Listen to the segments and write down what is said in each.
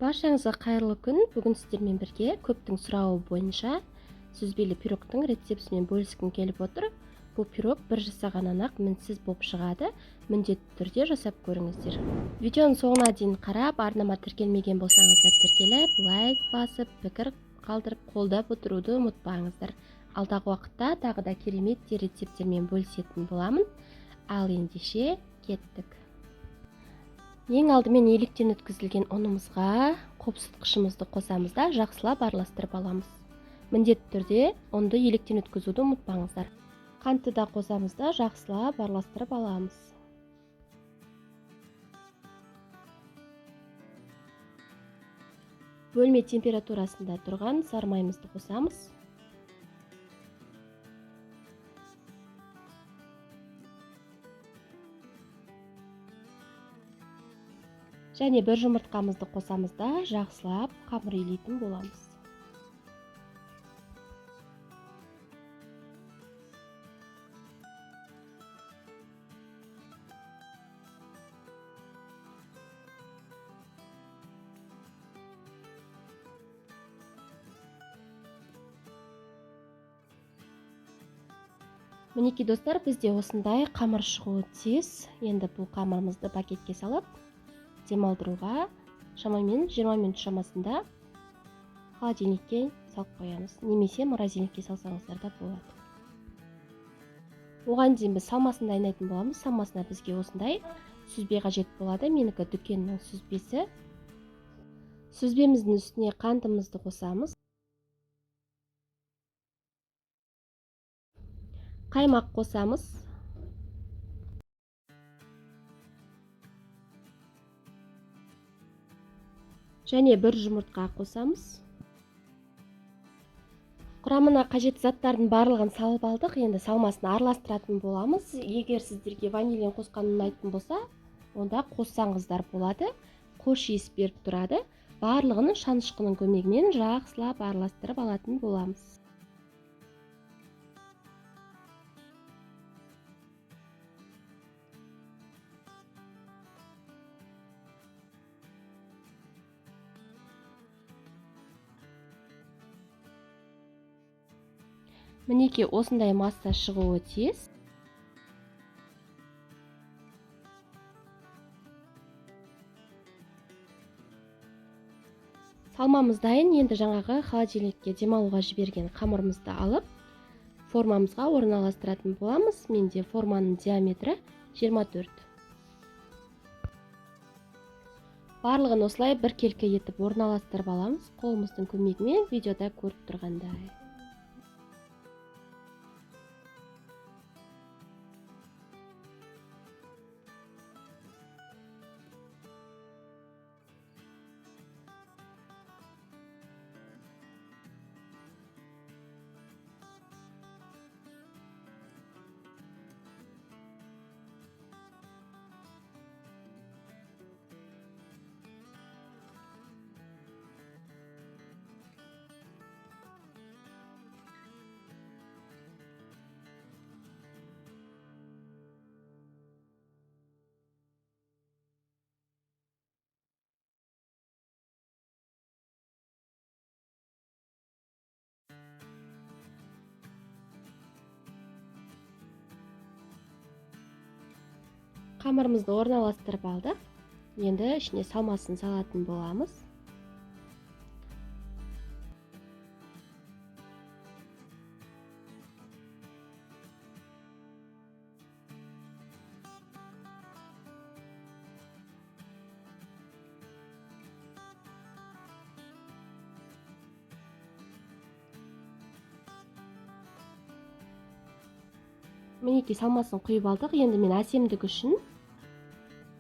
Баршаңызға қайырлы күн. Бүгін сіздермен бірге көптің сұрауы бойынша сүзбелі пирогтың рецептісімен бөліскім келіп отыр. Бұл пирог бір жасағаннан-ақ мінсіз болып шығады. Міндетті түрде жасап көріңіздер. Видеоның соңына дейін қарап, арнама тіркелмеген болсаңыздар тіркеліп, лайк басып, пікір қалдырып, қолдап отыруды ұмытпаңыздар. Алдағы уақытта тағы да керемет рецепттермен бөлісетін боламын. Ал ендеше кеттік. Ең алдымен електен өткізілген ұнымызға қопсытқышымызды қосамыз да жақсылап араластырып аламыз. Міндетті түрде ұнды електен өткізуді ұмытпаңыздар. Қантты да қосамыз да жақсылап араластырып аламыз. Бөлме температурасында тұрған сары майымызды қосамыз. Және бір жұмыртқамызды қосамыз да жақсылап қамыр илейтін боламыз. Мінекей достар, бізде осындай қамыр шығуы тиіс. Енді бұл қамырымызды пакетке салып, демалдыруға шамамен 20 минут шамасында холодильникке салып қоямыз. Немесе морозильникке салсаңыздар да болады. Оған дейін біз салмасын дайындайтын боламыз. Салмасына бізге осындай сүзбе қажет болады. Менікі дүкеннің сүзбесі. Сүзбеміздің үстіне қантымызды қосамыз. Қаймақ қосамыз. Және бір жұмыртқа қосамыз. Құрамына қажетті заттардың барлығын салып алдық. Енді салмасын араластыратын боламыз. Егер сіздерге ванилин қосқан ұнайтын болса, онда қоссаңыздар болады. Хош иіс беріп тұрады. Барлығын шанышқының көмегімен жақсылап араластырып алатын боламыз. Мінекей осындай масса шығуы тиіс. Салмамыз дайын. Енді жаңағы холодильникке демалуға жіберген қамырымызды алып, формамызға орналастыратын боламыз. Менде форманың диаметрі 24. Барлығын осылай біркелкі етіп орналастырып аламыз. Қолымыздың көмегімен видеода көріп тұрғандай. Қамырымызды орналастырып алдық. Енді ішіне салмасын салатын боламыз. Мінекей салмасын құйып алдық. Енді мен әсемдік үшін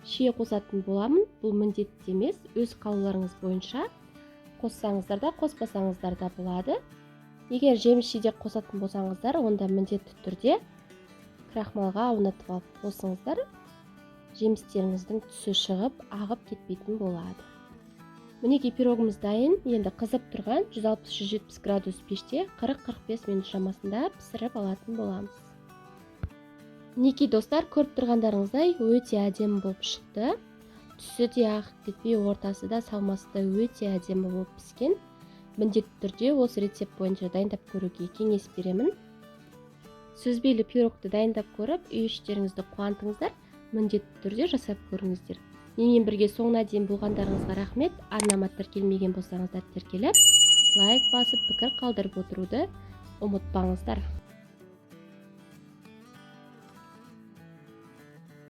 шие қосатын боламын. Бұл міндетті емес, өз қалауларыңыз бойынша қоссаңыздар да, қоспасаңыздар да болады. Егер жеміс жидек қосатын болсаңыздар, онда міндетті түрде крахмалға аунатып алып қосыңыздар. Жемістеріңіздің түсі шығып, ағып кетпейтін болады. Мінекей пирогымыз дайын. Енді қызып тұрған 160-170 градус пеште 40-45 минут шамасында пісіріп алатын боламыз. Мінекей достар, көріп тұрғандарыңыздай өте әдемі болып шықты. Түсі де ағып кетпей, ортасы да, салмасы да өте әдемі болып піскен. Міндетті түрде осы рецепт бойынша дайындап көруге кеңес беремін. Сүзбелі пирогты дайындап көріп, үй іштеріңізді қуантыңыздар. Міндетті түрде жасап көріңіздер. Менімен бірге соңына дейін болғандарыңызға рахмет. Арнама тіркелмеген болсаңыздар, тіркеліп, лайк басып, пікір қалдырып отыруды ұмытпаңыздар.